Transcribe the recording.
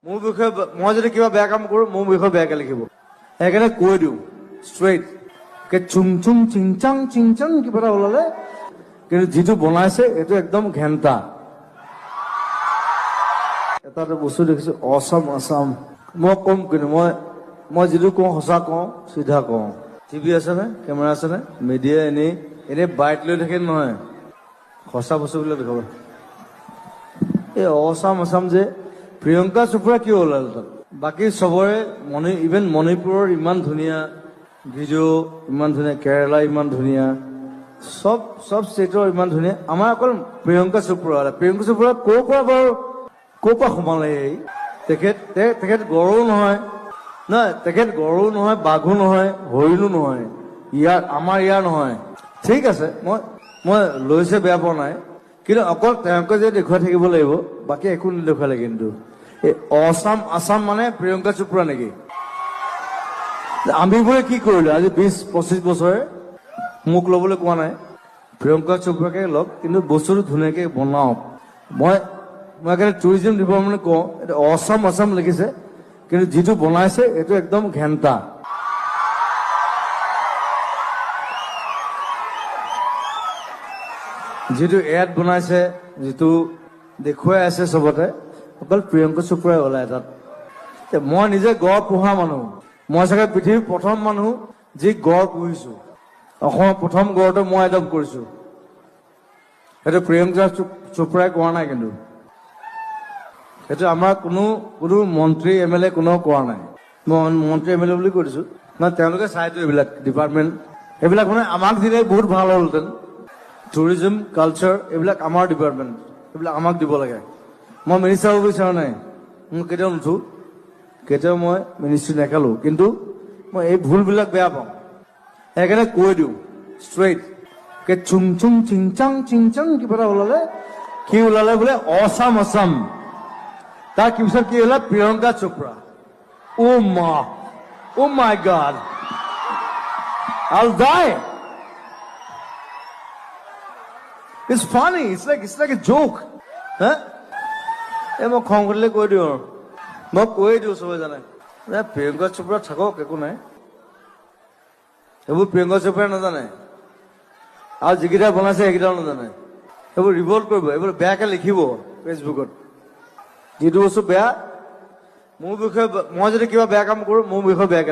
মোৰ বিষয়ে মই যদি কিবা বেয়া কাম কৰোঁ, মোৰ বিষয়ে বেয়াকৈ লিখিব। সেইকাৰণে কৈ দিওঁ ষ্ট্ৰেইট, চুং চুং চিং চাং চিং চাং কিবা এটা ওলালে, কিন্তু যিটো বনাইছে এইটো একদম ঘেণ্টা। এটা এটা বস্তু দেখিছোঁ অছাম আছাম। মই ক'ম কিন্তু মই যিটো কওঁ সঁচা কওঁ, চিধা কওঁ। টিভি আছেনে, কেমেৰা আছেনে, মিডিয়া এনেই এনেই বাইট লৈ থাকে নহয়, সঁচা বস্তুবিলাক দেখাব। এই অছাম আছাম যে প্ৰিয়ংকা চোপ্ৰা কিয় ওলাল তাত? বাকী চবৰে ইভেন মণিপুৰৰ ইমান ধুনীয়া ভিডিঅ', ইমান ধুনীয়া, কেৰেলা ইমান ধুনীয়া, চব চব ষ্টেটৰ ইমান ধুনীয়া, আমাৰ অকল প্ৰিয়ংকা চোপ্ৰা। প্ৰিয়ংকা চোপ্ৰা ক'ৰ পৰা বাৰু, ক'ৰ পৰা সোমালে এই? তেখেত তেখেত গঁড়ো নহয়, নহয় তেখেত গঁড়ো নহয়, বাঘো নহয়, হৰিণো নহয়, ইয়াৰ আমাৰ ইয়াৰ নহয়। ঠিক আছে, মই মই লৈছে বেয়া পোৱা নাই, কিন্তু অকল তেওঁকে যে দেখুৱাই থাকিব লাগিব, বাকী একো নেদেখুৱালে। কিন্তু এই অছাম আছাম মানে প্ৰিয়ংকা চোপ্ৰা নেকি? আমিবোৰে কি কৰিলো আজি 20-25 বছৰে? মোক ল'বলৈ কোৱা নাই, প্ৰিয়ংকা চোপ্ৰাকে লওক, কিন্তু বস্তুটো ধুনীয়াকৈ বনাওক। মই মই সেইকাৰণে টুৰিজিম ডিপাৰ্টমেণ্ট কওঁ, এইটো অছাম আছাম লিখিছে, কিন্তু যিটো বনাইছে এইটো একদম ঘেণ্টা। যিটো এড বনাইছে, যিটো দেখুৱাই আছে চবতে, অকল প্ৰিয়ংকা চোপ্ৰাই ওলায় তাত। মই নিজে গড় পোহা মানুহ, মই চাগে পৃথিৱীৰ প্ৰথম মানুহ যি গড় পুহিছো। অসমৰ প্ৰথম গড়টো মই এডপ্ট কৰিছো। সেইটো প্ৰিয়ংকা চোপ্ৰাই কোৱা নাই, কিন্তু সেইটো আমাৰ কোনো কোনো মন্ত্ৰী এম এল এ কোনেও কোৱা নাই। মই মন্ত্ৰী এম এল এ বুলি কৈ দিছো, নহয় তেওঁলোকে চাইতো এইবিলাক ডিপাৰ্টমেণ্ট, এইবিলাক মানে আমাক দিলে বহুত ভাল হ'লহেঁতেন। টুৰিজম, কালচাৰ, এইবিলাক আমাৰ ডিপাৰ্টমেণ্ট, এইবিলাক আমাক দিব লাগে। মই মিনিষ্টাৰ হ'ব বিচৰা নাই, মই কেতিয়াও নুঠো, কেতিয়াও মই মিনিষ্ট্ৰী নেখেলোঁ, কিন্তু মই এই ভুলবিলাক বেয়া পাওঁ। সেইকাৰণে কৈ দিওঁ ষ্ট্ৰেইট, চুং চুং চিং চাং চিং চাং কিবা এটা ওলালে, কি ওলালে বোলে অছাম আছাম। তাৰ পিছত কি ওলাল? প্ৰিয়ংকা চোপ্ৰা। অ' মা, অ' মাই god, I'll die. It's funny. It's like a joke. Huh? এই মই খং কৰিলে কৈ দিওঁ আৰু, মই কৈয়ে দিওঁ, চবে জানে। প্ৰিয়ংকা চোপ্ৰা থাকক, একো নাই, সেইবোৰ প্ৰিয়ংকা চোপ্ৰাই নাজানে, আৰু যিকেইটা বনাইছে সেইকেইটাও নাজানে। সেইবোৰ ৰিভল্ট কৰিব, এইবোৰ বেয়াকৈ লিখিব ফেচবুকত। যিটো বস্তু বেয়া, মোৰ বিষয়ে মই যদি কিবা বেয়া কাম কৰোঁ, মোৰ বিষয়ে বেয়াকৈ